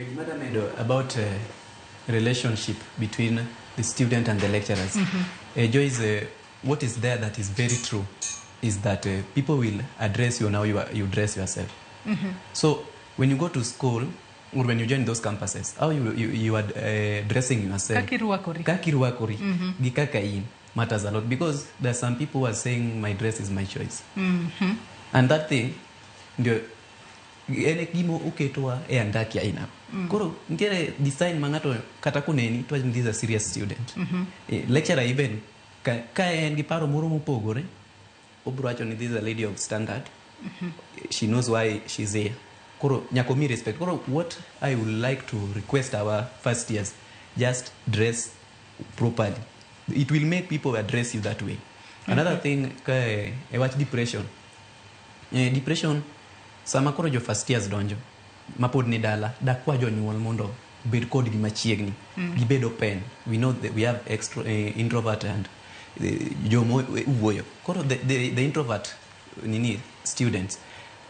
Gima medo about relationship between the student and the lecturers. Joyce, what is there that is very true is that people will address you on how you dress yourself. So when you go to school or when you join those campuses, how you are dressing yourself, Kaka irwakori. Kaka irwakori, gi kaka in matters a lot, because there are some people who are saying, "My dress is my choice," and that thing ndio en e gima oketowa e andaki aina. Koro nitiere design ma ng'ato kata koneni to wacho ni this is a serious student. Lecturer even ka en gi paro moro mopogore, obiro wacho ni this is a lady of standard, she knows why she's here. Koro nyaka omi respect. Koro what I would like to request our first years, just dress properly. It will make people address you that way. Another thing, ka e wach depression, depression sama koro jo first years donjo mapod ni dala, dakwa jonyuol mondo obed kodgi machiegni, gibed open. We know that we have extro, introvert and jomo wuoyo. Koro the introvert nini students,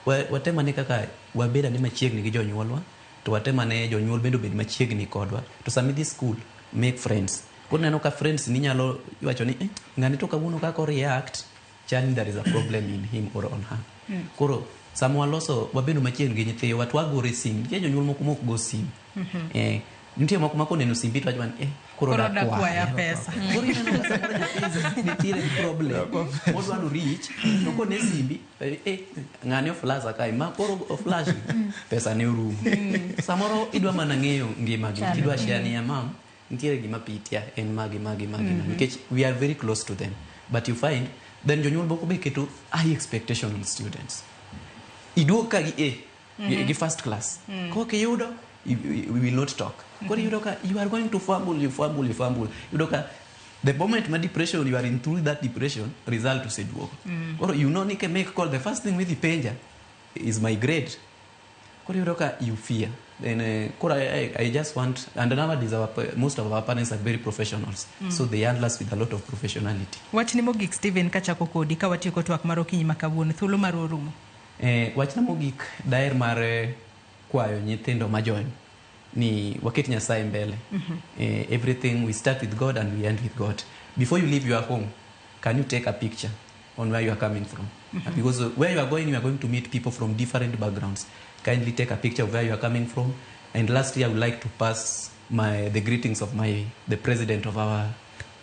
watemane kaka wabed ane machiegni gi jonyuolwa, to watemane jonyuol bende obed machiegni kodwa. To sama idhi school, make friends. Koro neno ka friends ni nyalo wacho ni, "Eh, ng'ani to kawuono kaka react chal ni there is a problem in him or on her." Koro sama waloso wabedo machiegni gi nyithiwa to wagore sim, nitie jonyuol moko mok go sim. Nitie moko ma koneno simbi to wacho ni, "Eh, koro Koro dakwaya dakwaya pesa." Koro ineno ka samoro nyathi nitiere gi problem modwa no reach to kone simbi, eh, ng'ani oflash kae ma koro oflash pesa ne orumo. Samoro idwa mana ng'eyo ngimagi, tidwa share ni, "Mam, nitiere gima pitia en magi magi magi," nikech we are very close to them. But you find then jonyuol moko be keto high expectation on students. Iduog ka gi A, gi first class, kok iyudo, we will not talk. Koro iyudo ka you are going to fumble, you fumble, you fumble. Iyudo ka the moment ma depression, you are in through that depression, result oseduogo. Koro you know ni ke make call, the first thing midhi penja is my grade. Koro iyudo ka you fear. Then koro I just want, and nowadays most of our parents are very professionals, so they handle us with a lot of professionality. Wachni mogik, Stephen, kachako kodi ka watieko twak mar okinyi ma kawuono, thuolo mar orumo. Wachna mogik daher mar kwayo nyithindo ma join ni waket Nyasaye mbele. Everything we start with God and we end with God. Before you leave your home, can you take a picture on where you are coming from? Because where you are going, you are going to meet people from different backgrounds. Kindly take a picture of where you are coming from. And lastly, I would like to pass my the greetings of my the president of our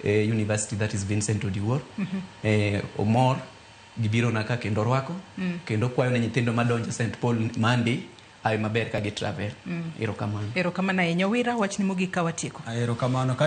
university, that is Vincent Odiwuor. Omor gibiro na ka kendo rwako kendo kwayo ne nyithindo madonjo St Paul Monday ayo maber ka gi travel. Erokamano. Erokamano ahinya. Wira, wachni mogik ka watieko. Erokamano.